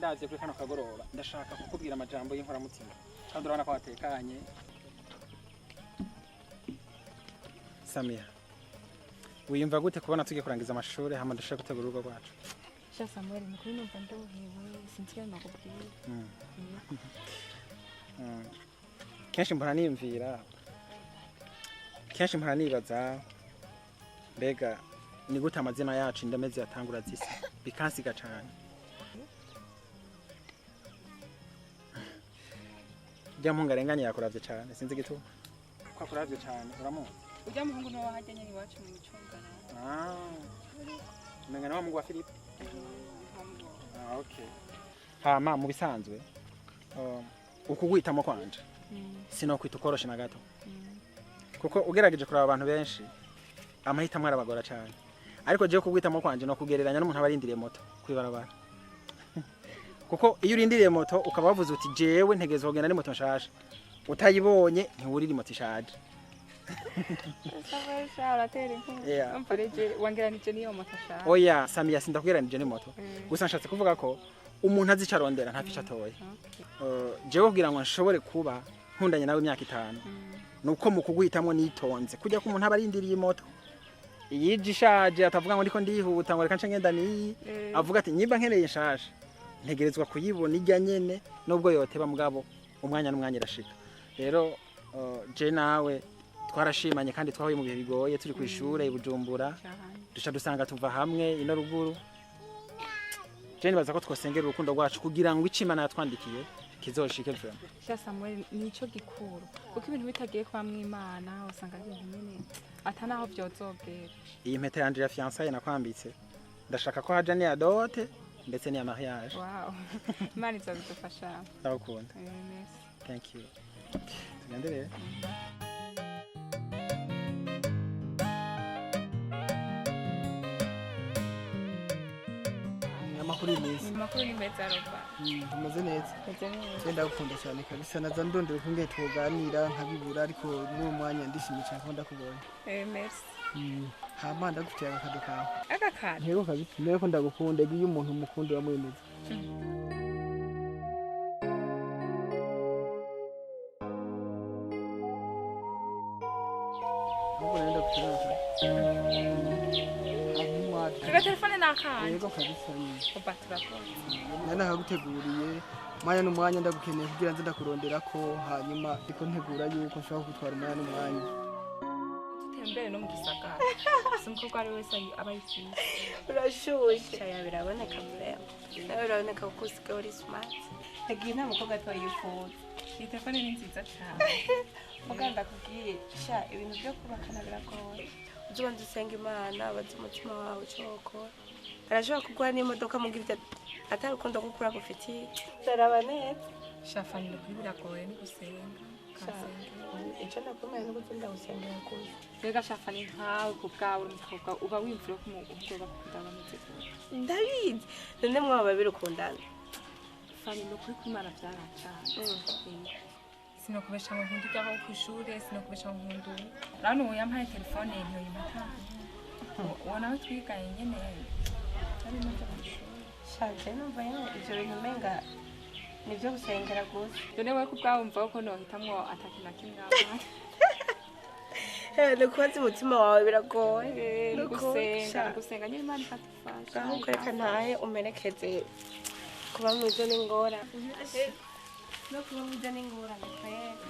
Ndavye kuri kano kagoroba ndashaka kukubwira amajambo y'inkoramutima kandi urabona ko watekanye. Samia, wiyumva gute kubona tugiye kurangiza amashuri hama dushaka gutegura urugo rwacu? Sha Samuel, ni kuri numva ndohewe, sinzi icyo nakubwira. Kenshi mpora niyumvira, kenshi mpora nibaza mbega ni gute amazina yacu indome ziyatangura zisa, bikansiga cane. Ujya muhungu arenganye yakuravye cane, sinzi igituma ko akuravye cane. Uramuzi? Ujya muhungu niwe wahajya nyene iwacu mu micungano. Umenga ni wa muhungu wa Philippe. Okay. Hama mu bisanzwe ukuguhitamo kwanje sinokwita ukoroshe na gato, kuko ugerageje kuraba abantu benshi amahitamo arabagora cyane, ariko jewe kuguhitamo kwanje no kugereranya n'umuntu aba arindiriye moto kwibarabara. Kuko iyo urindiriye moto ukaba wavuze uti jewe ntegerezwa kugenda ni moto nshasha, utayibonye ntiwurira moto ishaje. Oya Samia, sindakugereranije ni moto, gusa nshatse kuvuga ko umuntu azi ico arondera ntapfa ico atoye. Jewe kugira ngo nshobore kuba nkundanye nawe imyaka 5 nuko mu kuguhitamwo nitonze, kujya ko umuntu aba arindiriye moto iyije ishaje atavuga ngo ndiko ndihuta ngo reka nce ngenda niyi, avuga ati nyimba nkeneye nshasha ntegerezwa kuyibona ijya nyene nubwo yoteba, mugabo umwanya n'umwanya irashika. Rero je nawe twarashimanye kandi twahuye mu bihe bigoye turi kw'ishure i Bujumbura, duca dusanga tuva hamwe ino ruguru. Je nibaza ko twosengera urukundo rwacu kugira ngo ico Imana yatwandikiye kizoshike vraiment. Sha Samuel, nico gikuru, kuko ibintu bitagiye kwa mwimana usanga ari ibintu nyene atanaho vyozogera. Iyi mpeta yanje ya fiançailles nakwambitse ndashaka ko haja niya dote ndetse niya mariage. Wow. Imana izabidufasha. Ndagukunda. Merci. Thank you. Tugende rero. Amakuru ni meza. Amakuru ni meza Roba. Tumeze neza. Meze neza. Ndagukunda cyane kabisa, naza ndondera uko tuganira nkabibura, ariko n'uwo mwanya ndishimye cyane ko ndakubonye. Merci. Hama ndagufitiye agakado kawe. Agakado? Ntego kabisa, mbere ko ndagukunda, iyo umuntu umukunda uramwemeza. Ahubwo rero ndagufitiye agakado. Kaga telefone nakanje. Yego kabisa. Oba turakoze. Nana haguteguriye umwanya n'umwanya ndagukeneye kugira nze ndakurondera ko hanyuma ndiko ntegura yuko nshobora kugutwara umwanya n'umwanya. Tutembere no mu gisagara. Si umukobwa ari wese aba yifiye. Urashushe. Shaya biraboneka vrema. Nawe biraboneka kuko usigaye uri smart. Nagiye nta mukobwa atoyifuza. Iyi telefone ni nziza cyane. Muga ndakubwiye, sha ibintu byo kubakana biragoye. Uzubanza usenga Imana, abaza umutima wawe ico wokora. Arashobora kuguha n'imodoka muga ivyo atari urukundo rw'ukuri agufitiye. Ndaraba neza. Sha Fanny, kuri biragoye ni gusenga. Icyo nakumeye ni uko ndagusengera gusa. Mbega sha Fanny, nkawe ku bwawe uri umukobwa uba wiyumvira ko umuhungu bakunda bameze gute? Ndabizi. None mwaba babiri ukundana. Fanny, ni ukuri ko Imana vyaracana. Sinokubesha ngo nkunda ujyaho kw'ishure, sinokubesha ngo nkunda ubu. Urabona ubu yampaye telefone ntiyoyimpa. Uwo nawe twiganye nyene ari navyo kw'ishure. Sha je numva nyene ivyo bintu umenga nivyo gusengera gusa. None wewe ku bwawe wumva ko nohitamwo atakintu na kimwe wampaye? Ni ukubaza umutima wawe biragoye. Ni ugusenga, ni ugusenga nyene Imana ikadufasha. Ahubwo reka ntahe umerekeze kuba mwiza n'ingorane. No kuba mwiza n'ingorane kweri.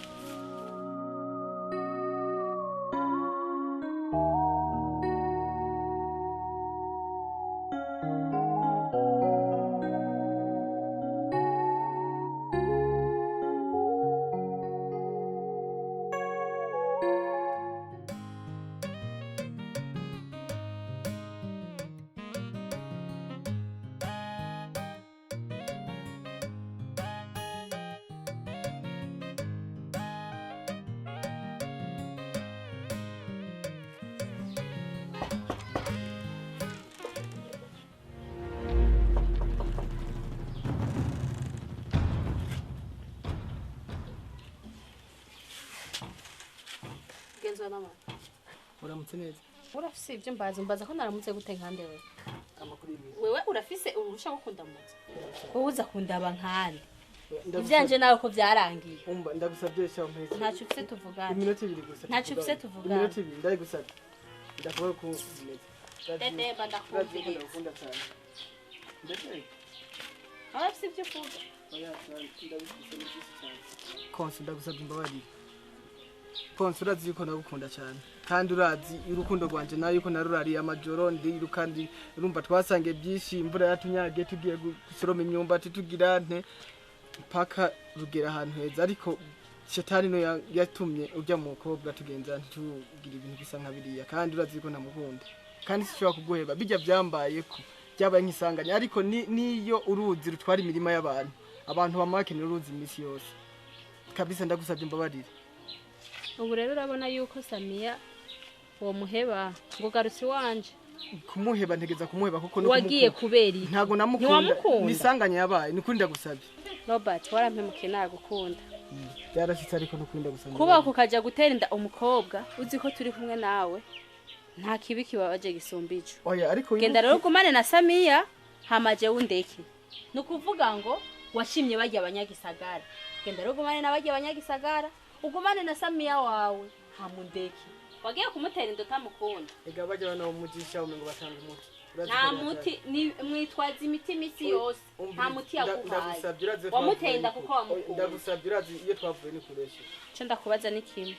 Uramutse neza. Urafise ibyo mbaza ko naramutse gute nkande we? Amakuru y'ibintu. Wewe urafise uruhusha rwo kundamutsa. Wowe uza kundaba nkande. Ivyanje nawe ko byarangiye. Umva ndagusabye sha mpeze. Ntaco ufise tuvugana. Iminota ibiri gusa. Ntaco ufise tuvugana. Iminota ibiri ndagusabye. Ndakubaye ko bimeze. Dedemba ndakumviriza. Ndakunda cyane. Ndetse. Abafise ibyo uvuga. Oya ndabifise ni byinshi cyane. Konsi ndagusabye imbabarire. Konsi urazi yuko ndagukunda cyane. Kandi urazi urukundo rwanje nayo yuko narurariye amajoro ndiruka ndi urumva twasange byinshi imvura yatunyagiye tugiye gusoroma imyumbati tugira nte paka rugera ahantu heza ariko shetani no yatumye ujya mu mukobwa tugenza ntitugira ibintu bisa nka biriya kandi urazi yuko ntamukunda kandi sishobora kuguheba bijya byambaye ko byabaye nk'isanganya ariko niyo uruzi rutwara imirima y'abantu abantu bamakenera uruzi iminsi yose kabisa ndagusabye imbabarire. Ubu rero urabona yuko Samiya uwo muheba ngo garutse wanje kumuheba ntegeza kumuheba kuko no wagiye kubera iki ntago namukunda nisanganya yabaye nikuri ndagusabye. Robert warampemukiye nagukunda byarashitse ariko nukuri ndagusabye kuba kukaja gutera inda umukobwa uzi ko turi kumwe nawe nta kibi kibabaje gisumba ico. Oya ariko genda rero gumane na Samiya hamaje wundeke nukuvuga ngo washimye bajya abanyagisagara genda rero gumane n'abajya abanyagisagara ugumane na Samiya wawe hamundeke wagiye kumutera inda utamukunda. Ega bajya bana umugisha umengo batanga umuti. Nta muti ni mwitwaza imiti imisi yose nta muti yaguhaye wamuteye inda kuko wamukunda. Ndagusabye urazi iyo twavuye ni kuresha. Ico ndakubaza ni kimwe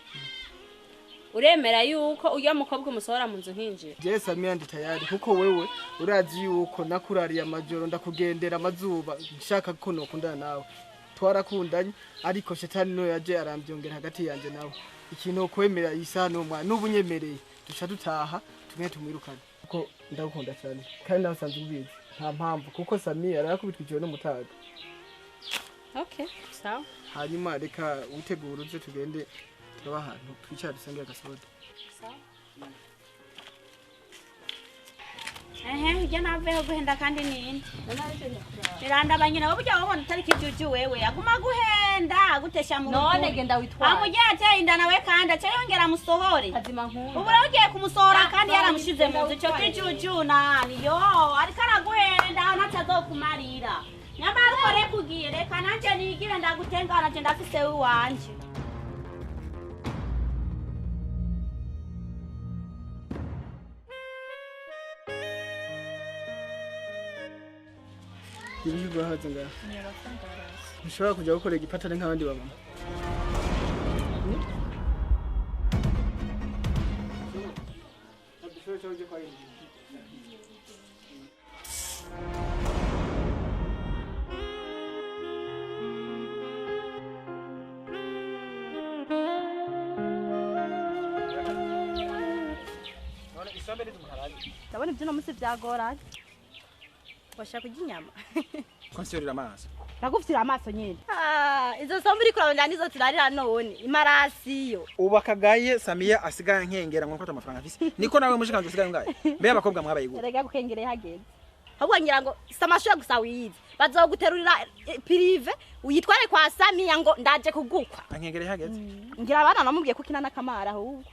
uremera yuko uyo mukobwa umusohora mu nzu nkinjira? Je Samiya ndi tayari kuko wewe urazi yuko nakurariye amajoro ndakugendera amazuba nshaka ko nokundana nawe twarakundanye ariko shetani no yaje arambyongera hagati yanje nawe ikintu kwemera isano mwa n'ubunyemereye duca dutaha tumwe tumwirukane kuko ndagukunda cyane kandi nawe usanzwe ubizi nta mpamvu kuko Samiya arakubitwa ijoro n'umutaga. Okay sawa hanyuma reka witegure uze tugende turaba ahantu twicara dusenge agasoda. Sawa ehe ujya naveho guhenda kandi ninde biranda banyina bo burya wabona utari kijuju wewe aguma guhenda agutesha mu rugo none genda witware amujye ateye inda nawe kandi aca yongera amusohore azima nkunda ubu ugiye kumusohora kandi yaramushize mu nzu icyo kijuju nani yo ariko araguhenda ntaco azokumarira nyamara ukore kugiye reka nanje nigire ndagutengana nje ndafise uwanje. Ibyo haza ngaha. Nshobora kujya gukora igipatane nk'abandi bamama. Ndabona ibyo no munsi byagoranye. Washaka kurya inyama? Konsiyorira amaso. Ndagufitira amaso nyine. Izo sombe uri kurabona nizo turarira none. Imarasiyo. Ubu akagaye Samiya asigaye nkengera ngo mfata amafaranga afise. Niko nawe mushikanje usigaye ngaye. Mbe abakobwa mwabaye gute? Erega gukengereye hageze. Ahubwo ngira ngo samashure gusa wize. Bazoguterurira prive uyitware kwa Samiya ngo ndaje kugukwa. Ankengereye hageze. Ngira abana namubwiye ko kina nakamara ahubwo.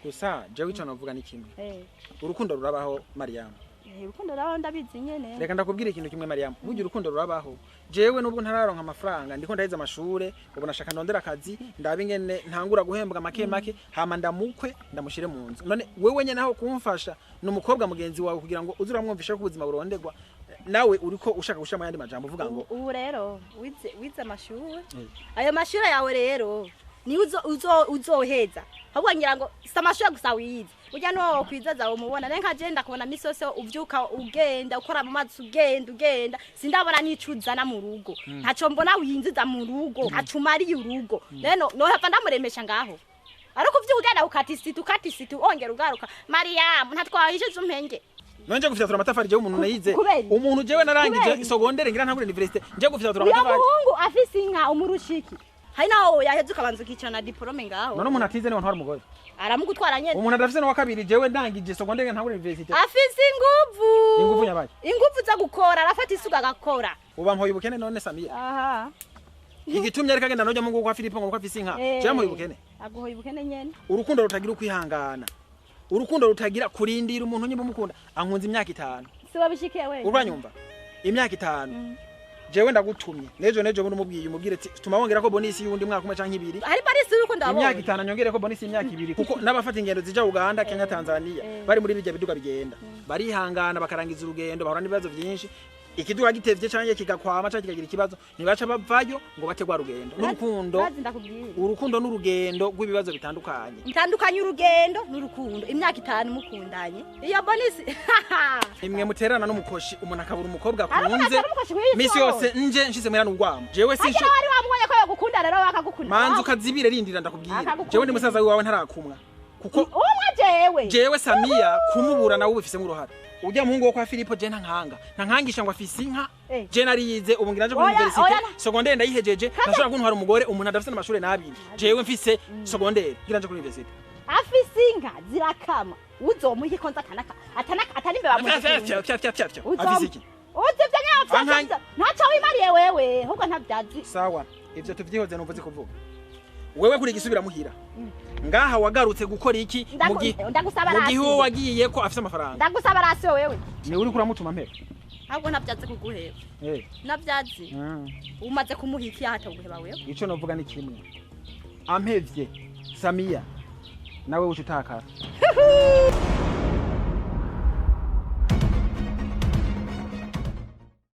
Gusa jewe ico novuga ni kimwe. Urukundo rurabaho Mariam. Urukundo rurabaho ndabizi nyene. Reka ndakubwira ikintu kimwe Mariam. Burya urukundo rurabaho. Jewe nubwo ntararonka amafaranga ndiko ndaheza amashure, ubu nashaka ndondera akazi, ndabe ingene ntangura guhembwa make make, hama ndamukwe ndamushire mu nzu. None wewe nyene aho kumfasha numukobwa mugenzi wawe kugira ngo uze uramwumvisha ko ubuzima burondegwa, nawe uriko ushaka gushira mu yandi majambo uvuga ngo ubu rero wize amashure. Ayo mashure yawe rero ni uzoheza. Ahubwo ngira ngo samashure gusa wize. Burya no kwizaza umubona renka je ndakubona misi yose uvyuka ugenda ukora mu mazi ugenda sindabona nicuzana mu rugo ntaco mbona winziza mu rugo ntacumariye urugo rero no hava ndamuremesha ngaho ariko uvyuka ugenda ukatisitu ongera ugaruka Mariam ntatwahishe umpenge nonje gufyatura amatafari je umuntu nayize umuntu jewe narangije sogondere ngira ntangure university nje gufyatura amatafari uyo muhungu afise inka umurushiki hari naho yaheze ukabanza ukicara na diplome ngaho none umuntu atize niwe ntwara umugore aramugutwara nyene umuntu adafise no kabiri jewe ndangije sogondere ntangure university afise inguvu inguvu nyabaye inguvu za gukora arafata isuka agakora uba mpoye ubukene none Samiya aha igitumye ariko agenda nojya mungu kwa Filipo ngo kwa afise inka jewe mpoye ubukene aguhoye ubukene nyene urukundo rutagira ukwihangana urukundo rutagira kurindira umuntu nyimba umukunda ankunze imyaka 5 Si wabishikiye wewe. Uranyumva, imyaka 5 jewe ndagutumye nejo nejo bundi umubwiye, umubwire ati tuma wongera ko bonus y'undi mwaka umwe canke ibiri. Hari bonus y'urukundo wabonye? Imyaka 5 nyongere ko bonus y'imyaka 2, kuko n'abafata ingendo zija Uganda, Kenya, Tanzania, bari muri bijya biduga bigenda, barihangana bakarangiza urugendo. Bahura n'ibibazo byinshi, ikiduga gitevye canke kigakwama canke kikagira ikibazo, ntibaca bavayo ngo bate rwa rugendo n'urukundo. Urazi ndakubwira. Urukundo n'urugendo rw'ibibazo bitandukanye. Ntandukanye urugendo n'urukundo. Imyaka 5 mukundanye, iyo bonus. Imwe muterana n'umukoshi, umuntu akabura umukobwa Hari umuntu akunze. atari umukoshi w'iyi Misi soro. yose nje nshyize muhira n'urwamo, jewe Hagira sinsho. wari wamubonye ko yogukunda rero akagukunda. Manzi ukazibire, rindira ndakubwira. Akagukunda. Jewe ndi musaza wawe ntarakumwa kuko Umwe jewe. Jewe Samiya kumubura nawe ubifisemo uruhara. Ujya muhungu wo kwa Filipo, je ntankanga ntankangisha ngo afise inka. Je nariyize, ubu ngira nje kuri Oya, université. oya. Secondaire ndayihejeje. Ntashobora kuntwara umugore umuntu adafise n'amashure n'abiri. Jewe mfise secondaire, ngira nje kuri université. Afise inka zirakama, uzomuha ikonza atanaka atanaka atari imbeba mu Fya, gihugu. fya, fya, fya, fya. Afise iki? Uzi ibyo nyabyo? Ntacyo wimariye wewe, ahubwo ntabyazi. Sawa, ivyo tuvyihoze. Numva uzi kuvuga wewe kuri gisubira muhira ngaha wagarutse gukora iki Ndagusaba mu gihe rasiyo. uwo wagiye ko afise amafaranga? Ndagusaba rasiyo wewe. Ni uri kuramutuma mpera. Ahubwo ntabyazi kuguheba. Nabyazi. Umaze kumuha iki yahata kuguheba wewe? Ico novuga ni kimwe: ampevye Samiya, nawe uca utakara.